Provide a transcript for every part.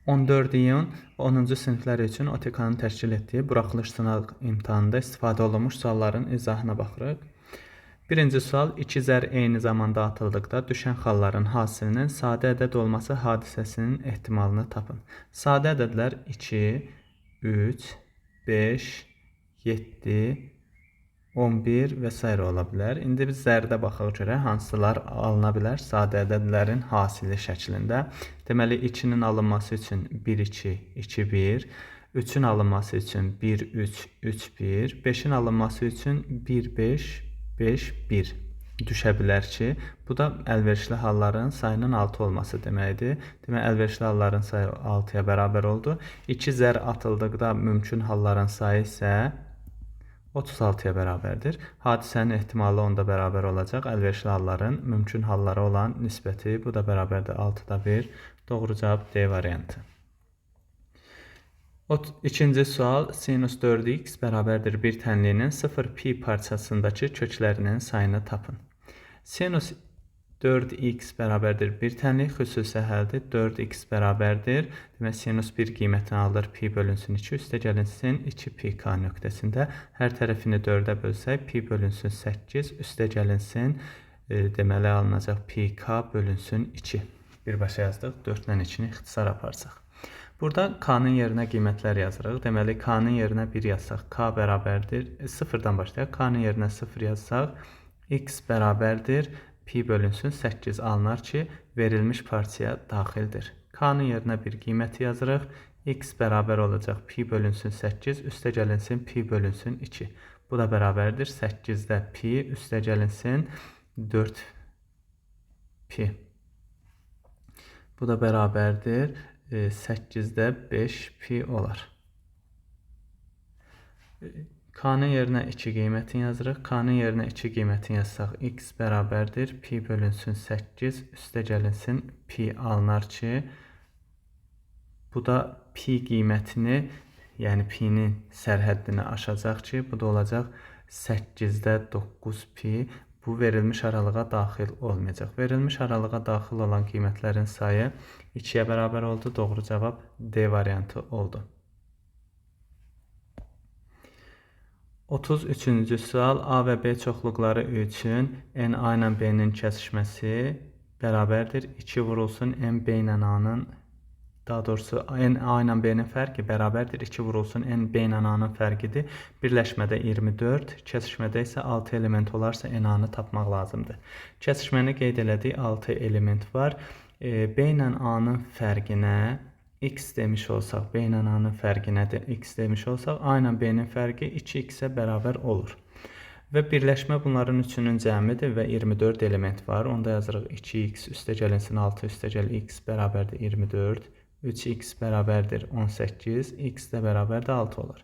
14 iyun 10-cu siniflər üçün OTK-nın təşkil etdiyi buraxılış sınaq imtahanında istifadə olunmuş sualların izahına baxırıq. Birinci sual, iki zər eyni zamanda atıldıqda düşən xalların hasilinin sadə ədəd olması hadisəsinin ehtimalını tapın. Sadə ədədlər 2, 3, 5, 7, 11 və s. ola bilər. İndi biz zərdə baxaq görək hansılar alına bilər sadə ədədlərin hasili şəklində. Deməli 2-nin alınması üçün 1, 2, 2, 1, 3-ün alınması üçün 1, 3, 3, 1, 5-in alınması üçün 1, 5, 5, 1 düşə bilər ki, bu da əlverişli halların sayının 6 olması deməkdir. Demək, əlverişli halların sayı 6-ya bərabər oldu. 2 zər atıldıqda mümkün halların sayı isə 36-ya bərabərdir. Hadisənin ehtimalı onda bərabər olacaq. Əlverişli halların mümkün hallara olan nisbəti, bu da bərabərdir 6-da 1. Doğru cavab D variantı. İkinci sual, sinus 4x bərabərdir 1 tənliyinin 0 pi parçasındakı köklərinin sayını tapın. Sinus 4x bərabərdir 1 tənlik, xüsusi həldir 4x bərabərdir. Demək, sinus 1 qiymətini alır pi bölünsün 2, üstə gəlinsin 2 pi k nöqtəsində. Hər tərəfini 4-ə bölsək, pi bölünsün 8, üstə gəlinsin, deməli alınacaq pi k bölünsün 2. Birbaşa yazdıq, 4 ilə 2-ni ixtisar aparsaq. Burada k-nın yerinə qiymətlər yazırıq. Deməli, k-nın yerinə 1 yazsaq, k bərabərdir, 0-dan başlayaq, k-nın yerinə 0 yazsaq, x bərabərdir, pi bölünsün 8 alınar ki, verilmiş parçaya daxildir. K-nın yerinə bir qiyməti yazırıq. X bərabər olacaq pi bölünsün 8, üstə gəlinsin pi bölünsün 2. Bu da bərabərdir 8-də pi, üstə gəlinsin 4 pi. Bu da bərabərdir 8-də 5 pi olar. K-nın yerinə 2 qiymətini yazırıq. K-nın yerinə 2 qiymətini yazsaq, x bərabərdir pi bölünsün 8, üstə gəlinsin pi alınar ki, bu da pi qiymətini, yəni pi-nin sərhəddini aşacaq ki, bu da olacaq 8-də 9 pi. Bu verilmiş aralığa daxil olmayacaq. Verilmiş aralığa daxil olan qiymətlərin sayı 2-yə bərabər oldu. Doğru cavab D variantı oldu. 33-cü sual, A və B çoxluqları üçün N A ilə B-nin kəsişməsi bərabərdir. 2 vurulsun N B ilə A-nın, daha doğrusu N A ilə B-nin fərqi bərabərdir. 2 vurulsun N B ilə A-nın fərqidir. Birləşmədə 24, kəsişmədə isə 6 element olarsa N A-nı tapmaq lazımdır. Kəsişməni qeyd elədik, 6 element var. B ilə A-nın fərqinə x demiş olsaq, B ilə A-nın fərqinə də x demiş olsaq, A ilə B-nin fərqi 2x-ə bərabər olur. Və birləşmə bunların üçünün cəmidir və 24 element var. Onda yazırıq 2x üstə gəlinsin 6 üstə gəl x bərabərdir 24, 3x bərabərdir 18, x də bərabərdir 6 olar.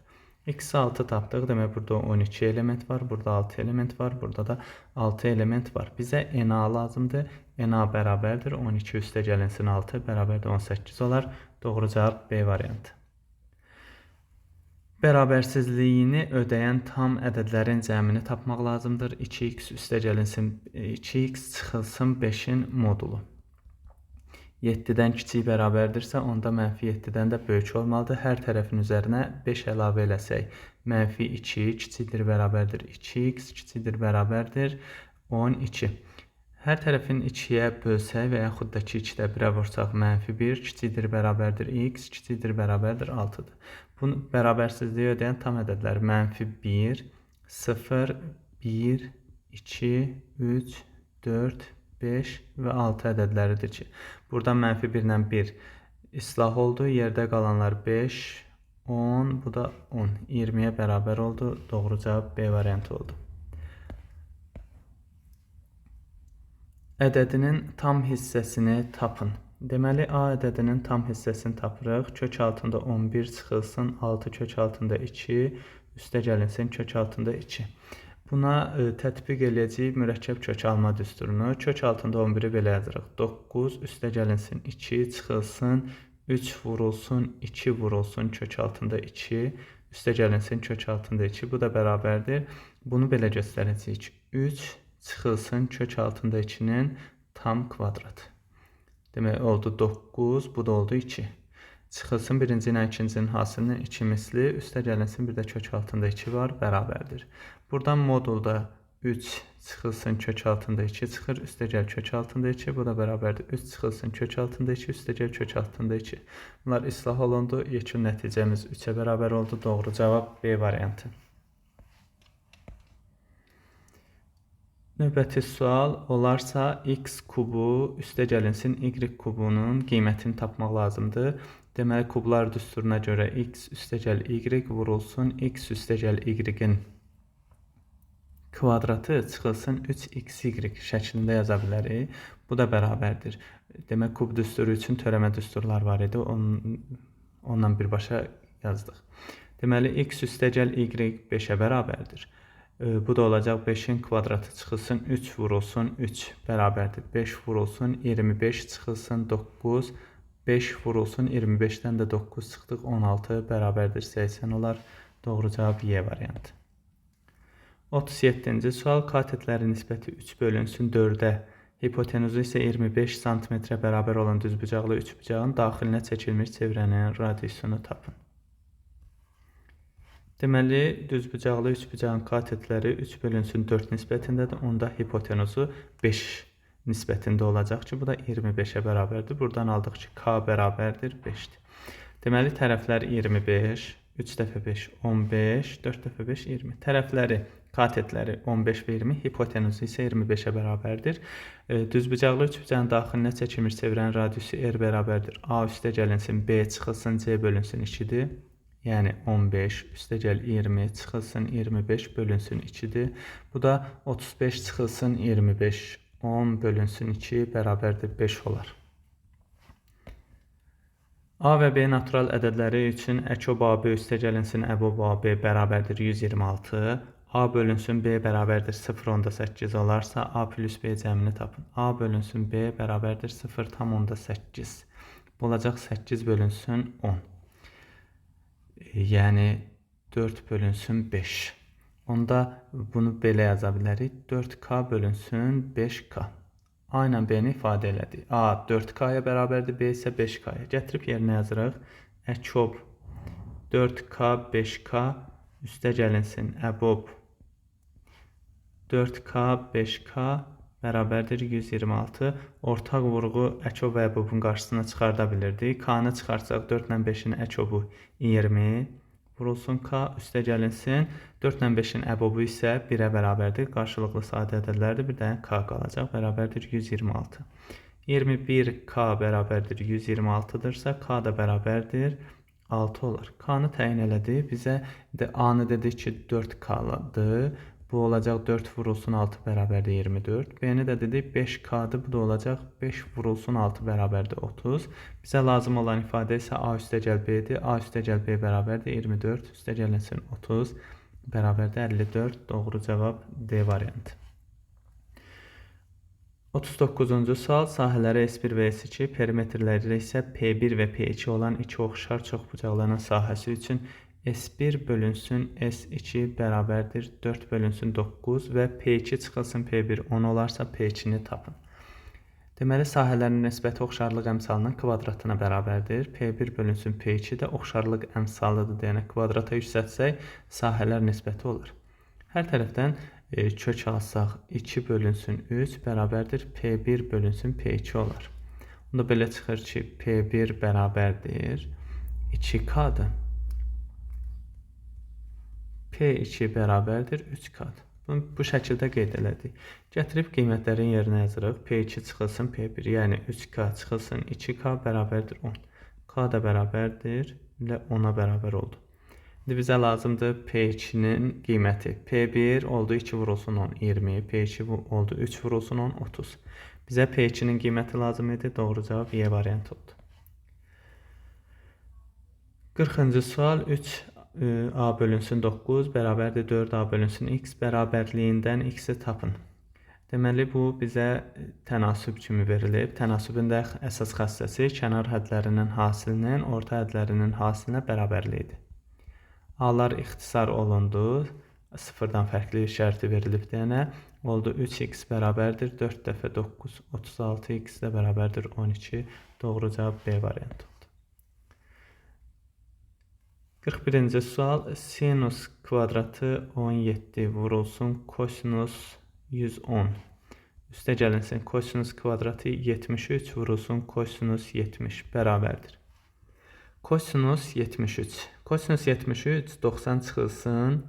X 6 tapdıq, demək burada 12 element var, burada 6 element var, burada da 6 element var. Bizə NA lazımdır. NA bərabərdir 12 üstə gəlinsin 6 bərabərdir 18 olar. Doğru cavab B variantı. Bərabərsizliyini ödəyən tam ədədlərin cəmini tapmaq lazımdır. 2x üstə gəlinsin 2x çıxılsın 5-in modulu. 7-dən kiçik bərabərdirsə, onda mənfi 7-dən də böyük olmalıdır. Hər tərəfin üzərinə 5 əlavə eləsək, mənfi 2 kiçikdir bərabərdir 2x kiçikdir bərabərdir 12. Hər tərəfin 2-yə bölsək və yaxud da ki 2-də 1-ə vursaq, mənfi 1 kiçikdir bərabərdir x kiçikdir bərabərdir 6-dır. Bunu bərabərsizliyi ödəyən tam ədədlər mənfi 1, 0, 1, 2, 3, 4, 5 və 6 ədədləridir ki, buradan mənfi 1 ilə 1 islah oldu. Yerdə qalanlar 5, 10, bu da 10. 20-yə bərabər oldu. Doğru cavab B variantı oldu. Ədədinin tam hissəsini tapın. Deməli, A ədədinin tam hissəsini tapırıq. Kök altında 11 çıxılsın, 6 kök altında 2, üstə gəlinsin kök altında 2. Buna tətbiq eləyəcəyik mürəkkəb kök alma düsturunu. Kök altında 11-i belə yazırıq. 9 üstə gəlinsin 2 çıxılsın, 3 vurulsun, 2 vurulsun kök altında 2, üstə gəlinsin kök altında 2. Bu da bərabərdir. Bunu belə göstərəcəyik. 3 çıxılsın kök altında 2-nin tam kvadratı. Demək oldu 9, bu da oldu 2. Çıxılsın birinci ilə ikincinin hasilinin 2 misli, üstə gəlinsin bir də kök altında 2 var, bərabərdir. Buradan modulda 3 çıxılsın kök altında 2 çıxır, üstə gəl kök altında 2, bu da bərabərdir. 3 çıxılsın kök altında 2, üstə gəl kök altında 2. Bunlar islah olundu. Yekun nəticəmiz 3-ə bərabər oldu. Doğru cavab B variantı. Növbəti sual olarsa x kubu üstə gəlinsin y kubunun qiymətini tapmaq lazımdır. Deməli, kublar düsturuna görə x üstə gəl y vurulsun x üstə gəl y-in kvadratı çıxılsın 3xy şəklində yaza bilərik. Bu da bərabərdir. Demək, kub düsturu üçün törəmə düsturlar var idi. Ondan birbaşa yazdıq. Deməli, x üstə gəl y 5-ə bərabərdir. Bu da olacaq 5-in kvadratı çıxılsın 3 vurulsun 3 bərabərdir. 5 vurulsun 25 çıxılsın 9. 5 vurulsun 25-dən də 9 çıxdıq 16 bərabərdir 80 olar. Doğru cavab Y variantı. 37-ci sual katetlərin nisbəti 3 bölünsün 4-ə, hipotenuzu isə 25 sm bərabər olan düzbucaqlı üçbucağın daxilinə çəkilmiş çevrənin radiusunu tapın. Deməli, düzbucaqlı üçbucağın katetləri 3 bölünsün 4 nisbətindədir. Onda hipotenuzu 5 nisbətində olacaq ki, bu da 25-ə bərabərdir. Buradan aldıq ki, K bərabərdir 5-dir. Deməli, tərəflər 25, 3 dəfə 5, 15, 4 dəfə 5, 20. Tərəfləri, katetləri 15 və 20, hipotenuzu isə 25-ə bərabərdir. Düzbucaqlı üçbucağın daxilinə çəkilmiş çevrənin radiusu R bərabərdir. A üstə gəlinsin, B çıxılsın, C bölünsün 2-dir. Yəni 15 üstə gəl 20 çıxılsın 25 bölünsün 2-dir. Bu da 35 çıxılsın 25 10 bölünsün 2 bərabərdir 5 olar. A və B natural ədədləri üçün əkob AB üstə gəlinsin əbob AB bərabərdir 126. A bölünsün B bərabərdir 0,8 olarsa A plus B cəmini tapın. A bölünsün B bərabərdir 0,8. Bu olacaq 8 bölünsün 10. Yəni 4 bölünsün 5. Onda bunu belə yaza bilərik. 4K bölünsün 5K. A ilə B-ni ifadə elədik. A 4K-ya bərabərdir, B isə 5K-ya. Gətirib yerinə yazırıq. Əkob 4K 5K üstə gəlinsin əbob 4K 5K bərabərdir 126. Ortaq vurğu əkob və əbobun qarşısına çıxarda bilirdik. K-nı çıxarsaq 4 ilə 5-in əkobu 20 vurulsun K üstə gəlinsin. 4 ilə 5-in əbobu isə 1-ə bərabərdir. Qarşılıqlı sadə ədədlərdir. Bir dənə K qalacaq. Bərabərdir 126. 21K bərabərdir 126-dırsa K da bərabərdir 6 olar. K-nı təyin elədi. Bizə A-nı dedik ki 4K-dır. Bu olacaq 4 vurulsun 6 bərabərdir 24. B-ni də dedik 5K-dır. Bu da olacaq 5 vurulsun 6 bərabərdir 30. Bizə lazım olan ifadə isə A üstə gəl B-dir. A üstə gəl B bərabərdir 24. Üstə gəlinsin 30 bərabərdir 54. Doğru cavab D variantı. 39-cu sual sahələri S1 və S2, perimetrləri isə P1 və P2 olan iki oxşar çoxbucaqlının sahəsi üçün S1 bölünsün S2 bərabərdir 4 bölünsün 9 və P2 çıxılsın P1 10 olarsa P2-ni tapın. Deməli, sahələrin nisbəti oxşarlıq əmsalının kvadratına bərabərdir. P1 bölünsün P2 də oxşarlıq əmsalıdır deyənə kvadrata yüksəltsək sahələr nisbəti olur. Hər tərəfdən kök alsaq 2 bölünsün 3 bərabərdir P1 bölünsün P2 olar. Onda belə çıxır ki, P1 bərabərdir 2K-dır. P2 bərabərdir 3K-dır. Bunu bu şəkildə qeyd elədik. Gətirib qiymətlərin yerinə yazırıq. P2 çıxılsın P1, yəni 3K çıxılsın 2K bərabərdir 10. K da bərabərdir ilə 10-a bərabər oldu. İndi bizə lazımdır P2-nin qiyməti. P1 oldu 2 vurulsun 10, 20. P2 oldu 3 vurulsun 10, 30. Bizə P2-nin qiyməti lazım idi. Doğru cavab Y variantı oldu. 40-cı sual 3 A bölünsün 9 bərabərdir 4A bölünsün X bərabərliyindən X-i tapın. Deməli, bu bizə tənasüb kimi verilib. Tənasübün də əsas xassəsi kənar hədlərinin hasilinin orta hədlərinin hasilinə bərabərliyidir. A-lar ixtisar olundu. Sıfırdan fərqli şərti verilib deyənə. Oldu 3x bərabərdir 4 dəfə 9, 36x də bərabərdir 12. Doğru cavab B variantı oldu. 41-ci sual sinus kvadratı 17 vurulsun kosinus 110. Üstə gəlinsin kosinus kvadratı 73 vurulsun kosinus 70 bərabərdir. Kosinus 73. Kosinus 73 90 çıxılsın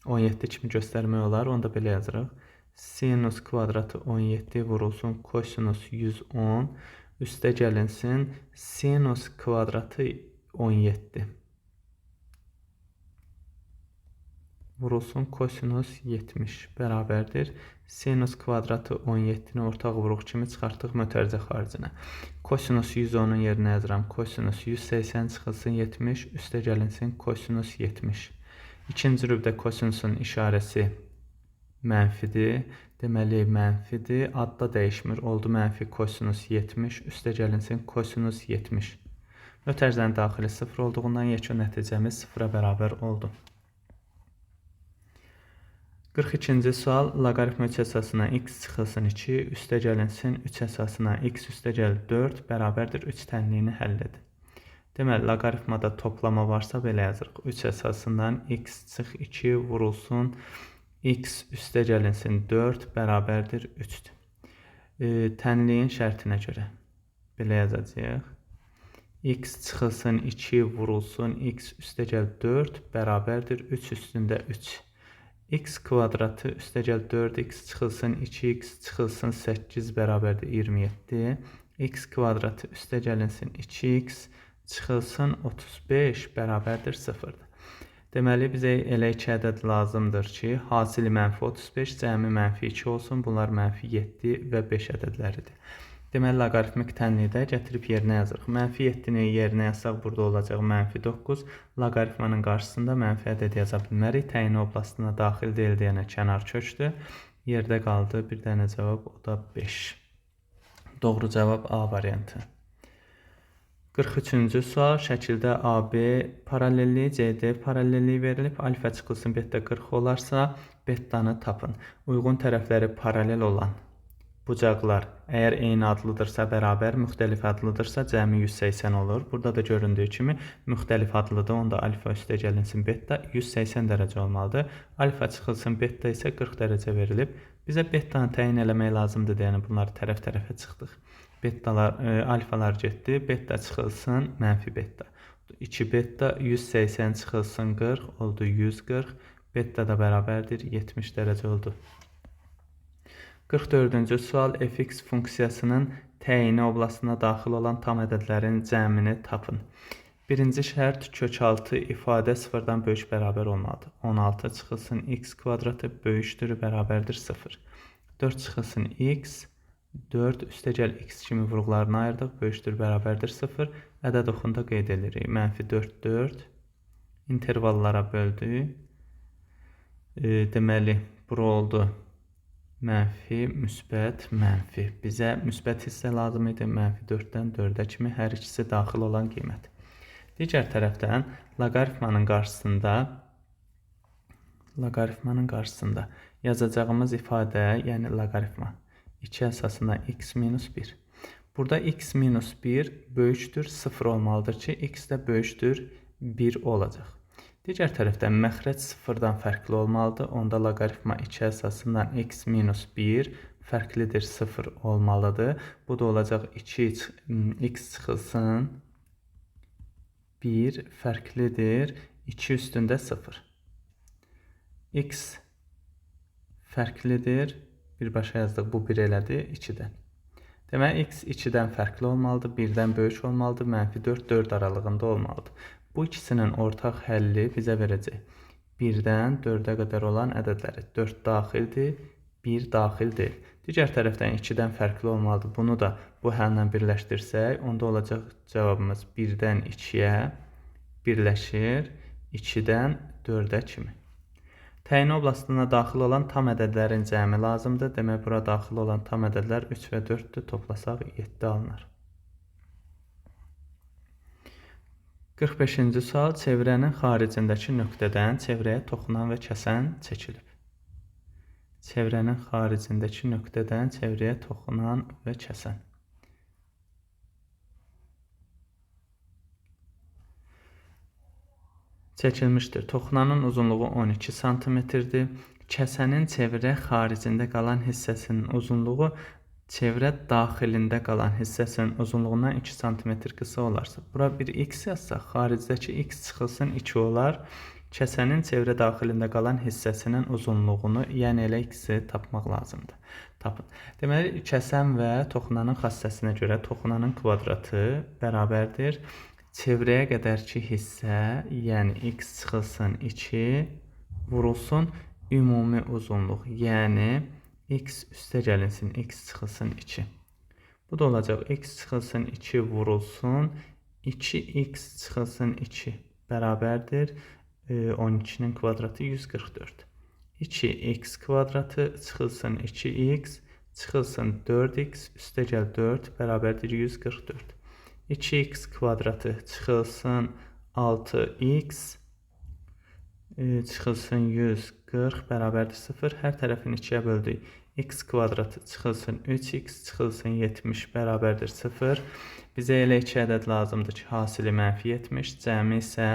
17 kimi göstərmək olar. Onu da belə yazırıq. Sinus kvadratı 17 vurulsun kosinus 110. Üstə gəlinsin sinus kvadratı 17. Vurulsun kosinus 70 bərabərdir. Sinus kvadratı 17-ni ortaq vuruq kimi çıxartdıq mötərizə xaricinə. Kosinus 110-un yerinə yazıram. Kosinus 180 çıxılsın 70, üstə gəlinsin kosinus 70. İkinci rübdə kosinusun işarəsi mənfidir. Deməli, mənfidir. Adda dəyişmir. Oldu mənfi kosinus 70, üstə gəlinsin kosinus 70. Mötərizənin daxili 0 olduğundan yekun nəticəmiz 0-a bərabər oldu. 42-ci sual loqaritma 3 əsasına x çıxılsın 2, üstə gəlinsin 3 əsasına x üstə gəl 4 bərabərdir 3 tənliyini həll edin. Deməli, loqaritmada toplama varsa belə yazırıq. 3 əsasından x çıx 2 vurulsun x üstə gəlinsin 4 bərabərdir 3-dür. Tənliyin şərtinə görə belə yazacağıq. X çıxılsın 2 vurulsun x üstə gəl 4 bərabərdir 3 üstündə 3. X kvadratı üstəgəl 4x çıxılsın 2x çıxılsın 8 bərabərdir 27. X kvadratı üstəgəlinsin 2x çıxılsın 35 bərabərdir 0-dır. Deməli, bizə elə iki ədəd lazımdır ki, hasili mənfi 35, cəmi mənfi 2 olsun. Bunlar mənfi 7 və 5 ədədləridir. Deməli, loqaritmik tənlikdə gətirib yerinə yazırıq. Mənfi 7-ni yerinə yazsaq, burada olacaq mənfi 9. Loqaritmanın qarşısında mənfi ədəd yaza bilmərik. Təyin oblastına daxil deyil deyənə kənar köçdü. Yerdə qaldı bir dənə cavab, o da 5. Doğru cavab A variantı. 43-cü sual şəkildə AB paralelliyi, CD paralelliyi verilib. Alfa çıxılsın beta 40 olarsa, betanı tapın. Uyğun tərəfləri paralel olan bucaqlar əgər eyni adlıdırsa bərabər, müxtəlif adlıdırsa cəmi 180 olur. Burada da göründüyü kimi müxtəlif adlıdır. Onda alfa üstə gəlinsin beta 180 dərəcə olmalıdır. Alfa çıxılsın beta isə 40 dərəcə verilib. Bizə betanı təyin eləmək lazımdır deyəni bunları tərəf-tərəfə çıxdıq. Betalar, alfalar getdi. Beta çıxılsın mənfi beta. 2 beta 180 çıxılsın 40 oldu 140. Beta da bərabərdir 70 dərəcə oldu. 44-cü sual fx funksiyasının təyini oblastına daxil olan tam ədədlərin cəmini tapın. Birinci şərt kökaltı ifadə sıfırdan böyük bərabər olmalıdır. 16 çıxılsın x kvadratı böyükdür bərabərdir 0. 4 çıxılsın x, 4 üstəgəl x kimi vuruqlarını ayırdıq, böyükdür bərabərdir 0. Ədəd oxunda qeyd edirik. Mənfi 4, 4 intervallara böldük. Deməli, bura oldu. Mənfi, müsbət, mənfi. Bizə müsbət hissə lazım idi. Mənfi 4-dən 4-ə kimi hər ikisi daxil olan qiymət. Digər tərəfdən loqaritmanın qarşısında yazacağımız ifadə, yəni loqaritma 2 əsasına x minus 1. Burada x minus 1 böyükdür 0 olmalıdır ki, x də böyükdür 1 olacaq. Digər tərəfdən məxrəc sıfırdan fərqli olmalıdır. Onda loqaritma 2 əsasından x minus 1 fərqlidir 0 olmalıdır. Bu da olacaq 2 x çıxılsın 1 fərqlidir 2 üstündə 0. X fərqlidir. Birbaşa yazdıq. Bu 1 elədi 2-dən. Demək, x 2-dən fərqli olmalıdır, 1-dən böyük olmalıdır, mənfi 4, 4 aralığında olmalıdır. Bu ikisinin ortaq həlli bizə verəcək. 1-dən 4-ə qədər olan ədədləri. 4 daxildir, 1 daxil deyil. Digər tərəfdən 2-dən fərqli olmalıdır. Bunu da bu həllə birləşdirsək, onda olacaq cavabımız 1-dən 2-yə birləşir, 2-dən 4-ə kimi. Təyin oblastına daxil olan tam ədədlərin cəmi lazımdır. Demək, bura daxil olan tam ədədlər 3 və 4-dür. Toplasaq 7 alınır. 45-ci sual çevrənin xaricindəki nöqtədən çevrəyə toxunan və kəsən çəkilib. Çevrənin xaricindəki nöqtədən çevrəyə toxunan və kəsən. Çəkilmişdir. Toxunanın uzunluğu 12 santimetrdir. Kəsənin çevrə xaricində qalan hissəsinin uzunluğu çevrə daxilində qalan hissəsinin uzunluğundan 2 sm qısa olarsa, bura bir x yazsaq, xaricdəki x çıxılsın 2 olar. Kəsənin çevrə daxilində qalan hissəsinin uzunluğunu, yəni elə x-i tapmaq lazımdır. Tapın. Deməli, kəsən və toxunanın xassəsinə görə toxunanın kvadratı bərabərdir. Çevrəyə qədərki hissə, yəni x çıxılsın 2 vurulsun ümumi uzunluq, yəni x üstə gəlinsin, x çıxılsın 2. Bu da olacaq x çıxılsın 2 vurulsun, 2x çıxılsın 2 bərabərdir 12-nin kvadratı 144. 2x kvadratı çıxılsın 2x çıxılsın 4x üstə gəl 4 bərabərdir 144. 2x kvadratı çıxılsın 6x çıxılsın 140 bərabərdir 0. Hər tərəfini 2-yə böldük. X kvadratı çıxılsın 3x çıxılsın 70 bərabərdir 0. Bizə elə 2 ədəd lazımdır ki, hasili mənfi 70, cəmi isə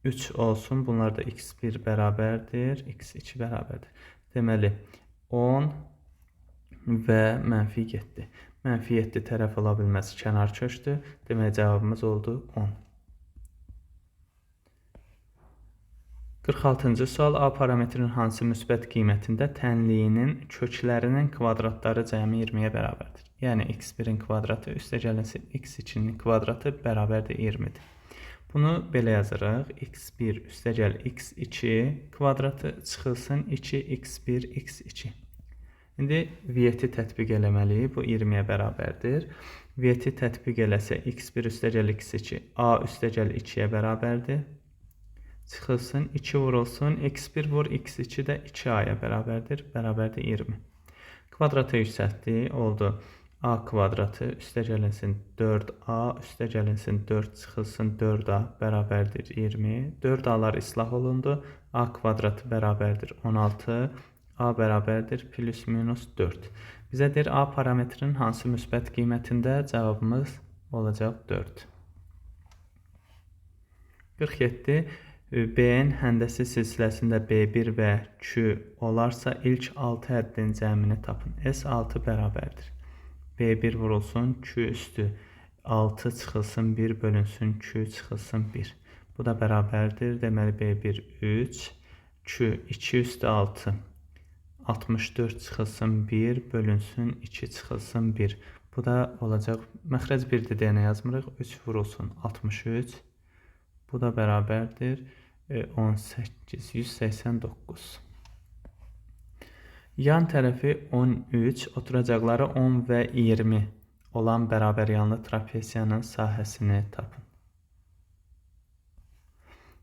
3 olsun. Bunlar da x1 bərabərdir, x2 bərabərdir. Deməli, 10 və mənfi 7. Mənfi 7 tərəf ola bilməz, kənar köçdü. Deməli, cavabımız oldu 10. 46-cı sual A parametrinin hansı müsbət qiymətində tənliyinin köklərinin kvadratları cəmi 20-yə bərabərdir. Yəni x1-in kvadratı üstə gəlinsin x2-nin kvadratı bərabərdir 20-dir. Bunu belə yazırıq. X1 üstə gəl x2 kvadratı çıxılsın 2x1 x2. İndi Vieti tətbiq eləməliyik. Bu 20-yə bərabərdir. Vieti tətbiq eləsə x1 üstə gəl x2 a üstə gəl 2-yə bərabərdir. Çıxılsın, 2 vurulsun, x1 vur, x2 də 2a-ya bərabərdir, bərabərdir 20. Kvadrata yüksəltdik, oldu a kvadratı üstə gəlinsin 4a, üstə gəlinsin 4 çıxılsın 4a bərabərdir 20. 4a'lar islah olundu, a kvadratı bərabərdir 16, a bərabərdir plus minus 4. Bizə deyir a parametrinin hansı müsbət qiymətində cavabımız olacaq 4. 47. B-nin həndəsi silsiləsində B1 və Q olarsa ilk 6 həddin cəmini tapın. S6 bərabərdir. B1 vurulsun, Q üstü 6 çıxılsın 1 bölünsün, Q çıxılsın 1. Bu da bərabərdir. Deməli B1 3, Q 2 üstü 6, 64 çıxılsın 1 bölünsün, 2 çıxılsın 1. Bu da olacaq. Məxrəc 1-dir deyənə yazmırıq. 3 vurulsun 63. Bu da bərabərdir 18, 189. Yan tərəfi 13, oturacaqları 10 və 20 olan bərabər yanlı trapesiyanın sahəsini tapın.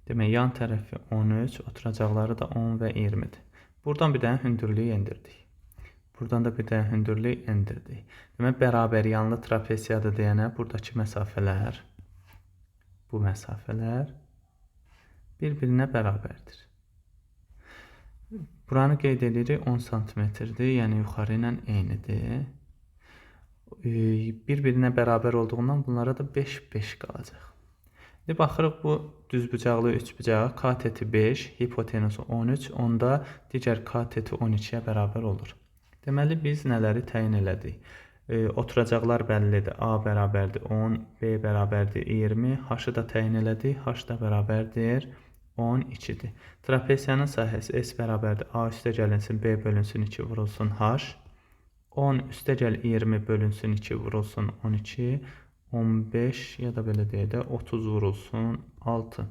Demək, yan tərəfi 13, oturacaqları da 10 və 20-dir. Buradan bir dənə hündürlüyü endirdik. Buradan da bir dənə hündürlük endirdik. Demək, bərabər yanlı trapesiyadır deyənə buradakı məsafələr, bu məsafələr bir-birinə bərabərdir. Buranı qeyd edirik 10 santimetrdir, yəni yuxarı ilə eynidir. Bir-birinə bərabər olduğundan bunlara da 5, 5 qalacaq. İndi baxırıq bu düzbucaqlı üçbucağa kateti 5, hipotenusu 13, onda digər kateti 12-yə bərabər olur. Deməli, biz nələri təyin elədik? Oturacaqlar bəllidir. A bərabərdir 10, B bərabərdir 20, H-ı da təyin elədik. H da bərabərdir 12-dir. Trapesiyanın sahəsi S bərabərdir A üstə gəlinsin B bölünsün 2 vurulsun H. 10 üstə gəl 20 bölünsün 2 vurulsun 12. 15 ya da belə deyək də 30 vurulsun 6.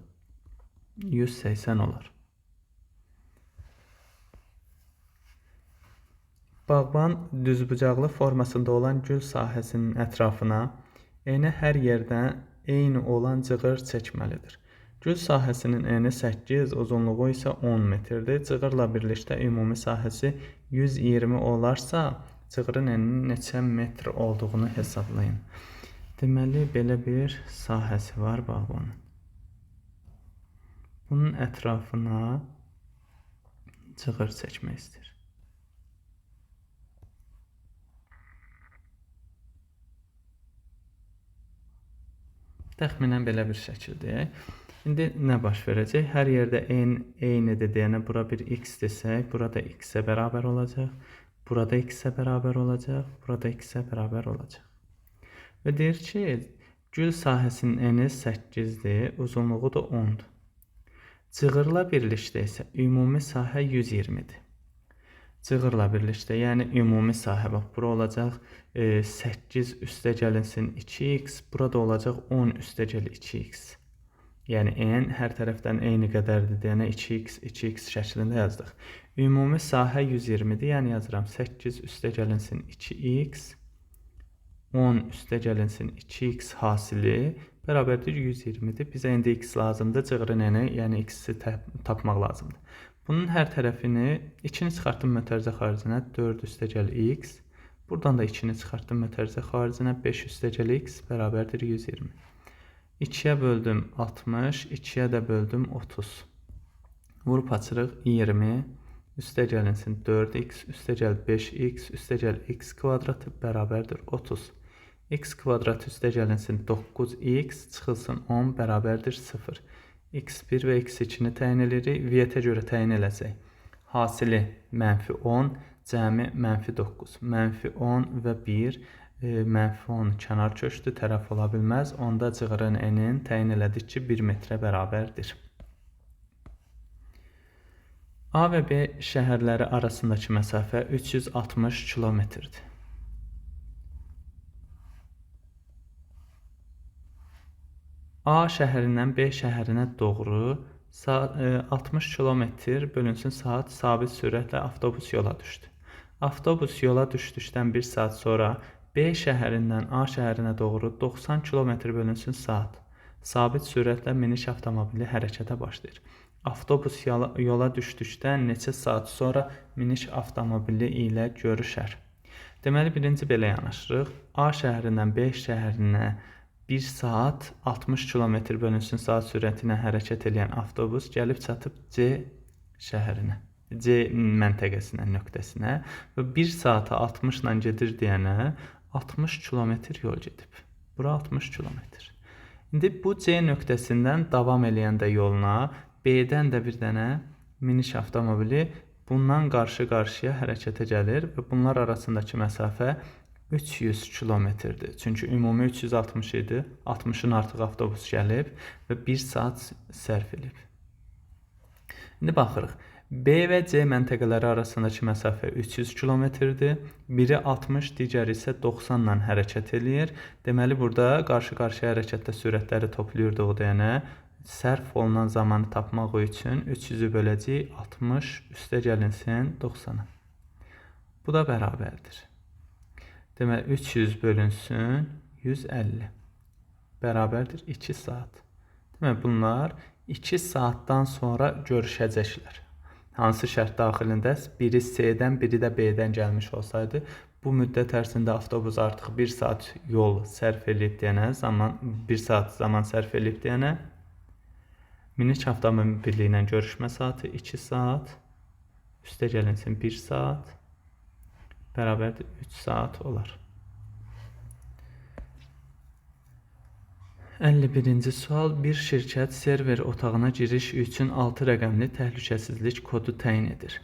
180 olar. Bağban düzbucaqlı formasında olan gül sahəsinin ətrafına eni hər yerdən eyni olan cığır çəkməlidir. Gül sahəsinin eni 8, uzunluğu isə 10 metrdir. Cığırla birlikdə ümumi sahəsi 120 olarsa, cığırın eninin neçə metr olduğunu hesablayın. Deməli, belə bir sahəsi var bağbanın. Bunun ətrafına cığır çəkmək istəyir. Təxminən belə bir şəkil deyək. İndi nə baş verəcək? Hər yerdə n eynidir deyənə bura bir x desək, burada x-ə bərabər olacaq, burada x-ə bərabər olacaq, burada x-ə bərabər olacaq. Və deyir ki, gül sahəsinin eni 8-dir, uzunluğu da 10-dur. Cığırla birlikdə isə ümumi sahə 120-dir. Cığırla birlikdə, yəni ümumi sahə, bax, bura olacaq 8 üstə gəlinsin 2x, burada olacaq 10 üstə gəl 2x. Yəni n hər tərəfdən eyni qədərdir deyənə 2x, 2x şəklində yazdıq. Ümumi sahə 120-dir, yəni yazıram 8 üstə gəlinsin 2x, 10 üstə gəlinsin 2x hasili bərabərdir 120-dir. Bizə indi x lazımdır, cığırın eni, yəni x-i tapmaq lazımdır. Bunun hər tərəfini 2-ni çıxartdım mötərizə xaricinə, 4 üstə gəl x. Buradan da 2-ni çıxartdım mötərizə xaricinə, 5 üstə gəl x bərabərdir 120. 2-yə böldüm 60, 2-yə də böldüm 30. Vurub açırıq 20, üstə gəlinsin 4x, üstə gəl 5x, üstə gəl x kvadratı bərabərdir 30. X kvadratı üstə gəlinsin 9x, çıxılsın 10 bərabərdir 0. x1 və x2-ni təyin edirik. Viyyətə görə təyin eləsək. Hasili mənfi 10, cəmi mənfi 9. Mənfi 10 və 1, mənfi 10 kənar köçdü, tərəf ola bilməz. Onda cığırın enin təyin elədik ki, 1 metrə bərabərdir. A və B şəhərləri arasındakı məsafə 360 kilometrdir. A şəhərindən B şəhərinə doğru 60 km bölünsün saat sabit sürətlə avtobus yola düşdü. Avtobus yola düşdükdən 1 saat sonra B şəhərindən A şəhərinə doğru 90 km bölünsün saat sabit sürətlə miniş avtomobili hərəkətə başlayır. Avtobus yola düşdükdən neçə saat sonra miniş avtomobili ilə görüşər? Deməli, birinci belə yanaşırıq. A şəhərindən B şəhərinə 1 saat 60 km bölünsün saat sürəti ilə hərəkət edən avtobus gəlib çatıb C şəhərinə, C məntəqəsinə, nöqtəsinə və 1 saata 60 ilə gedir deyənə 60 km yol gedib. Bura 60 km. İndi bu C nöqtəsindən davam eləyəndə yoluna B-dən də bir dənə miniş avtomobili bundan qarşı-qarşıya hərəkətə gəlir və bunlar arasındakı məsafə 300 kilometrdir. Çünki ümumi 360 idi. 60-ın artıq avtobus gəlib və 1 saat sərf edib. İndi baxırıq. B və C məntəqələri arasındakı məsafə 300 kilometrdir. Biri 60, digəri isə 90 ilə hərəkət eləyir. Deməli, burada qarşı-qarşıya hərəkətdə sürətləri toplayırdıq deyənə sərf olunan zamanı tapmaq üçün 300-ü böləcəyik 60 üstə gəlinsin 90-a. Bu da bərabərdir. Deməli, 300 bölünsün 150 bərabərdir 2 saat. Deməli, bunlar 2 saatdan sonra görüşəcəklər. Hansı şərt daxilində biri C-dən, biri də B-dən gəlmiş olsaydı, bu müddət ərzində avtobus artıq 1 saat yol sərf eləyib deyənə, zaman 1 saat zaman sərf eləyib deyənə, minik avtomobili ilə görüşmə saatı 2 saat, üstə gəlinsin 1 saat, bərabərdir 3 saat olar. 51-ci sual. Bir şirkət server otağına giriş üçün 6 rəqəmli təhlükəsizlik kodu təyin edir.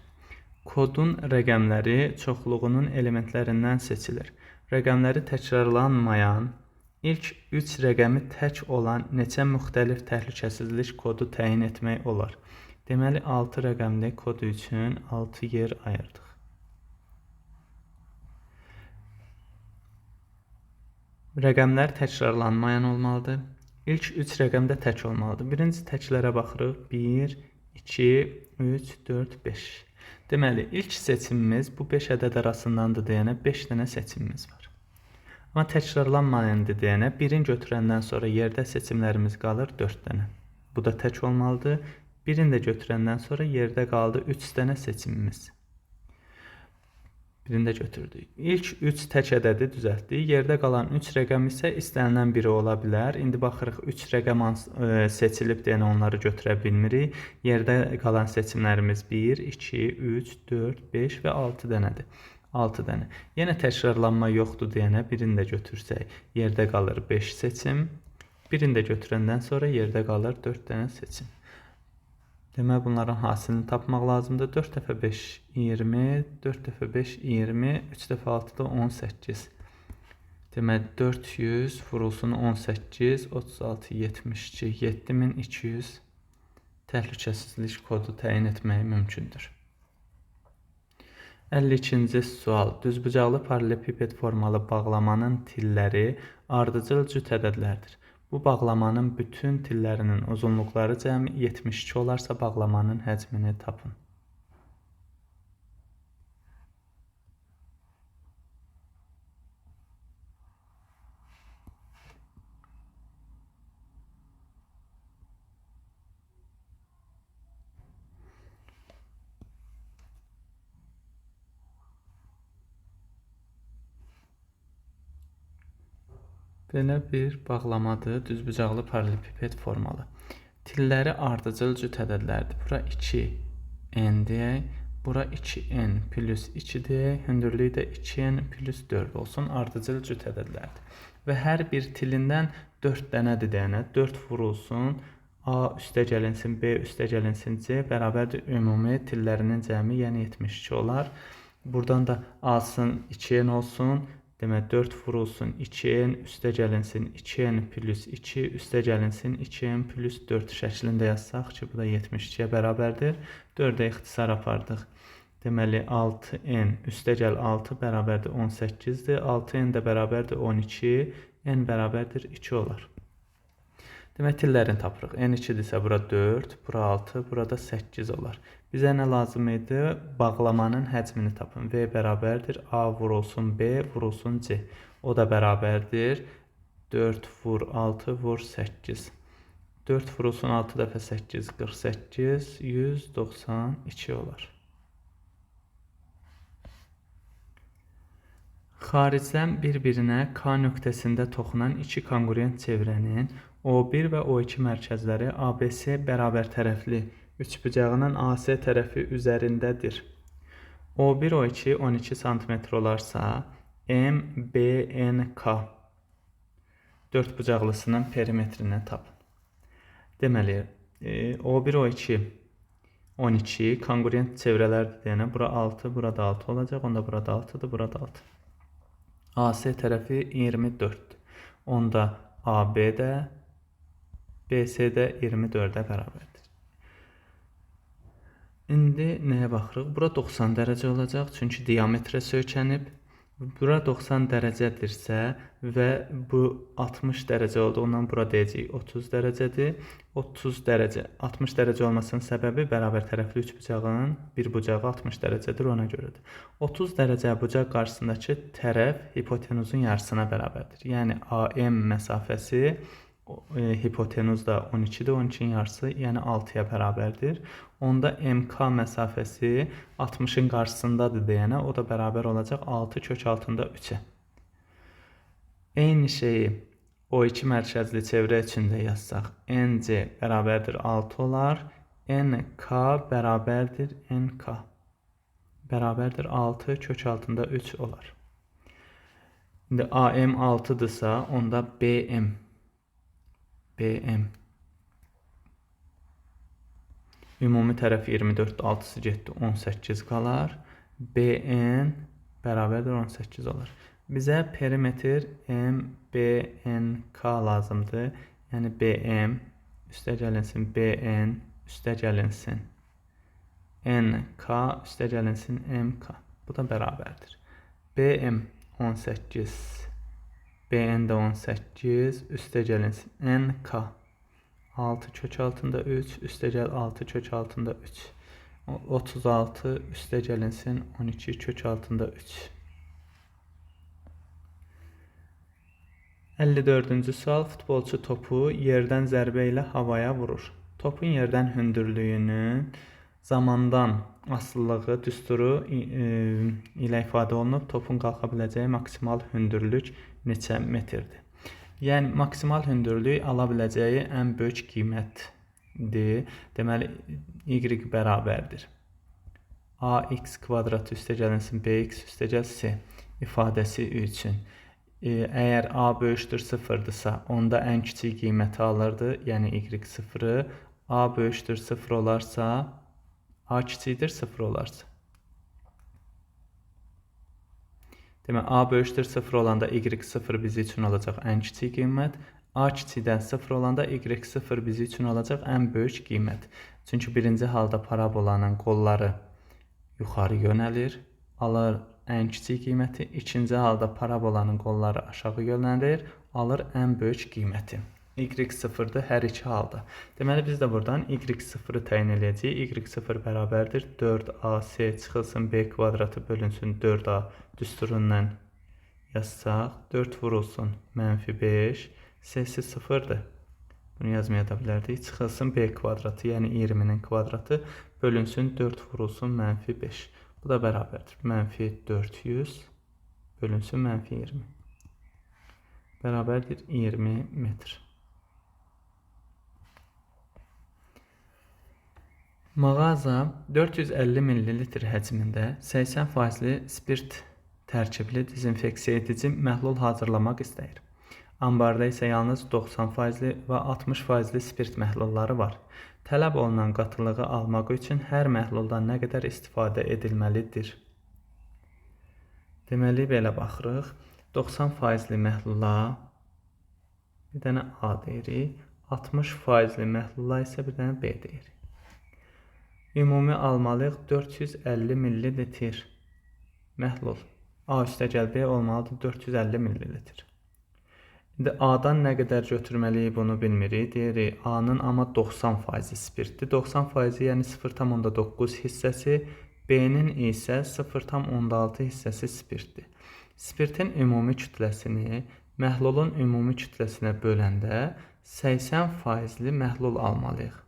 Kodun rəqəmləri çoxluğunun elementlərindən seçilir. Rəqəmləri təkrarlanmayan, ilk 3 rəqəmi tək olan neçə müxtəlif təhlükəsizlik kodu təyin etmək olar? Deməli, 6 rəqəmli kodu üçün 6 yer ayırdıq. Rəqəmlər təkrarlanmayan olmalıdır. İlk 3 rəqəm də tək olmalıdır. Birinci təklərə baxırıq. 1, 2, 3, 4, 5. Deməli, ilk seçimimiz bu 5 ədəd arasındandır deyənə 5 dənə seçimimiz var. Amma təkrarlanmayandır deyənə birini götürəndən sonra yerdə seçimlərimiz qalır 4 dənə. Bu da tək olmalıdır. Birini də götürəndən sonra yerdə qaldı 3 dənə seçimimiz. Birini də götürdük. İlk 3 tək ədədi düzəltdik. Yerdə qalan 3 rəqəm isə istənilən biri ola bilər. İndi baxırıq 3 rəqəm seçilib deyənə onları götürə bilmirik. Yerdə qalan seçimlərimiz 1, 2, 3, 4, 5 və 6 dənədir. 6 dənə. Yenə təkrarlanma yoxdur deyənə birini də götürsək, yerdə qalır 5 seçim. Birini də götürəndən sonra yerdə qalır 4 dənə seçim. Demək, bunların hasilini tapmaq lazımdır. 4 dəfə 5, 20, 4 dəfə 5, 20, 3 dəfə 6 da 18. Demək, 400 vurulsun 18, 36, 72, 7200 təhlükəsizlik kodu təyin etmək mümkündür. 52-ci sual. Düzbucaqlı paralelipiped formalı bağlamanın tilləri ardıcıl cüt ədədlərdir. Bu bağlamanın bütün tillərinin uzunluqları cəmi 72 olarsa bağlamanın həcmini tapın. Belə bir bağlamadır, düzbucaqlı paralelipiped formalı. Tilləri ardıcıl cüt ədədlərdir. Bura 2n deyək, bura 2n plus 2 deyək, hündürlüyü də 2n plus 4 olsun, ardıcıl cüt ədədlərdir. Və hər bir tilindən 4 dənədir deyənə, 4 vurulsun, A üstə gəlinsin, B üstə gəlinsin, C bərabərdir ümumi tillərinin cəmi, yəni 72 olar. Buradan da A-sın 2n olsun. Demək, 4 vurulsun 2n üstə gəlinsin 2n plus 2 üstə gəlinsin 2n plus 4 şəklində yazsaq ki, bu da 72-yə bərabərdir. 4-ə ixtisar apardıq. Deməli, 6n üstə gəl 6 bərabərdir 18-dir. 6n də bərabərdir 12, n bərabərdir 2 olar. Demək, tillərini tapırıq. N 2-dirsə bura 4, bura 6, burada 8 olar. Bizə nə lazım idi? Bağlamanın həcmini tapın. V bərabərdir A vurulsun B vurulsun C. O da bərabərdir 4 vur 6 vur 8. 4 vurulsun 6 dəfə 8, 48, 192 olar. Xaricdən bir-birinə K nöqtəsində toxunan iki konqurent çevrənin O1 və O2 mərkəzləri ABC bərabər tərəfli üçbucağının AC tərəfi üzərindədir. O1, O2 12 sm olarsa, MBNK dördbucaqlısının perimetrini tapın. Deməli, O1, O2 12 konqurent çevrələrdir deyənə, bura 6, burada 6 olacaq, onda burada 6-dır, burada 6. AC tərəfi 24-dür. Onda AB də BC də 24-ə bərabərdir. İndi nəyə baxırıq? Bura 90 dərəcə olacaq, çünki diametrə söykənib. Bura 90 dərəcədirsə və bu 60 dərəcə olduğundan bura deyəcəyik 30 dərəcədir. 30 dərəcə, 60 dərəcə olmasının səbəbi bərabər tərəfli üçbucağın bir bucağı 60 dərəcədir, ona görədir. 30 dərəcə bucaq qarşısındakı tərəf hipotenuzun yarısına bərabərdir. Yəni AM məsafəsi hipotenuz da 12-dir, 12-nin yarısı, yəni 6-ya bərabərdir. Onda MK məsafəsi 60-ın qarşısındadır deyənə, o da bərabər olacaq 6 kök altında 3-ə. Eyni şeyi O2 mərkəzli çevrə üçün də yazsaq, NC bərabərdir 6 olar, NK bərabərdir NK. Bərabərdir 6 kök altında 3 olar. İndi AM 6-dırsa, onda BM ümumi tərəf 24-dür, 6-sı getdi, 18 qalar. BN bərabərdir 18 olar. Bizə perimetr MBNK lazımdır. Yəni BM üstə gəlinsin BN üstə gəlinsin NK üstə gəlinsin MK. Bu da bərabərdir. BM 18, BN də 18, üstə gəlinsin NK 6 kök altında 3, üstə gəl 6 kök altında 3. 36 üstə gəlinsin 12 kök altında 3. 54-cü sual. Futbolçu topu yerdən zərbə ilə havaya vurur. Topun yerdən hündürlüyünün zamandan asılılığı düsturu ilə ifadə olunub. Topun qalxa biləcəyi maksimal hündürlük neçə metrdir? Yəni, maksimal hündürlük ala biləcəyi ən böyük qiymətdir. Deməli, y bərabərdir ax kvadrat üstə gəlinsin bx üstə gəl c ifadəsi üçün. Əgər A böyükdür 0-dırsa, onda ən kiçik qiyməti alırdı, yəni Y0-ı. A böyükdür 0 olarsa, A kiçikdir 0 olarsa. Demək, A böyükdür 0 olanda Y0 bizi üçün olacaq ən kiçik qiymət. A kiçikdən 0 olanda Y0 bizi üçün olacaq ən böyük qiymət. Çünki birinci halda parabolanın qolları yuxarı yönəlir, alır ən kiçik qiyməti. İkinci halda parabolanın qolları aşağı yönəlir, alır ən böyük qiyməti. Y0-dır hər iki halda. Deməli, biz də buradan Y0-ı təyin eləyəcəyik. Y0 bərabərdir 4AC çıxılsın B kvadratı bölünsün 4A düsturundan yazsaq. 4 vurulsun mənfi 5, C-si 0-dır. Bunu yazmaya da bilərdik. Çıxılsın B kvadratı, yəni 20-nin kvadratı bölünsün 4 vurulsun mənfi 5. Bu da bərabərdir. Mənfi 400 bölünsün mənfi 20. Bərabərdir 20 metr. Mağaza 450 ml həcmində 80 faizli spirt tərkibli dezinfeksiya edici məhlul hazırlamaq istəyir. Ambarda isə yalnız 90 faizli və 60 faizli spirt məhlulları var. Tələb olunan qatılığı almaq üçün hər məhluldan nə qədər istifadə edilməlidir? Deməli, belə baxırıq. 90 faizli məhlula bir dənə A deyirik. 60 faizli məhlula isə bir dənə B deyirik. Ümumi almalıyıq 450 millilitr məhlul. A üstəgəl B olmalıdır 450 millilitr. İndi A-dan nə qədər götürməliyik bunu bilmirik. Deyirik A-nın amma 90 faizi spirtdir. 90 faizi yəni 0,9 hissəsi, B-nin isə 0,6 hissəsi spirtdir. Spirtin ümumi kütləsini məhlulun ümumi kütləsinə böləndə 80 faizli məhlul almalıyıq.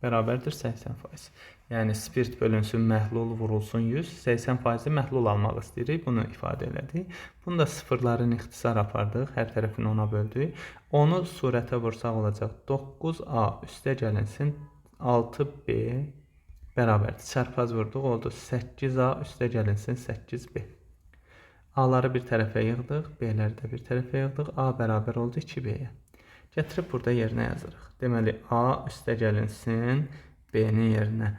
Bərabərdir 80%. Yəni spirt bölünsün, məhlul vurulsun 100, 80 faizli məhlul almaq istəyirik. Bunu ifadə elədik. Bunu da sıfırların ixtisar apardıq. Hər tərəfini 10-a böldük. Onu surətə vursaq olacaq 9A üstə gəlinsin 6B bərabərdir. Çarpaz vurduq, oldu 8A üstə gəlinsin 8B. A-ları bir tərəfə yığdıq, B-ləri də bir tərəfə yığdıq. A bərabər oldu 2B-yə. Gətirib burada yerinə yazırıq. Deməli, A üstə gəlinsin B-nin yerinə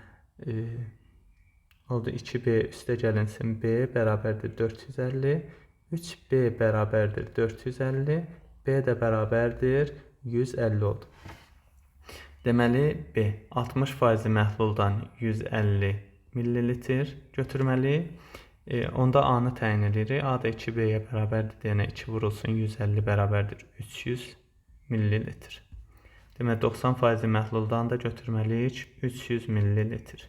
oldu 2B üstə gəlinsin B bərabərdir 450. 3B bərabərdir 450. B də bərabərdir 150 oldu. Deməli, B 60 faizli məhluldan 150 millilitr götürməli. Onda A-nı təyin edirik. A da 2B-yə bərabərdir deyənə 2 vurulsun 150 bərabərdir 300 millilitr. Demək 90 faizli məhluldan da götürməliyik 300 millilitr.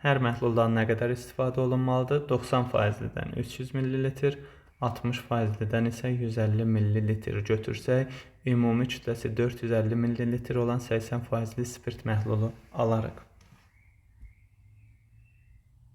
Hər məhluldan nə qədər istifadə olunmalıdır? 90 faizlidən 300 millilitr, 60 faizlidən isə 150 millilitr götürsək, ümumi kütləsi 450 millilitr olan 80 faizli spirt məhlulu alarıq.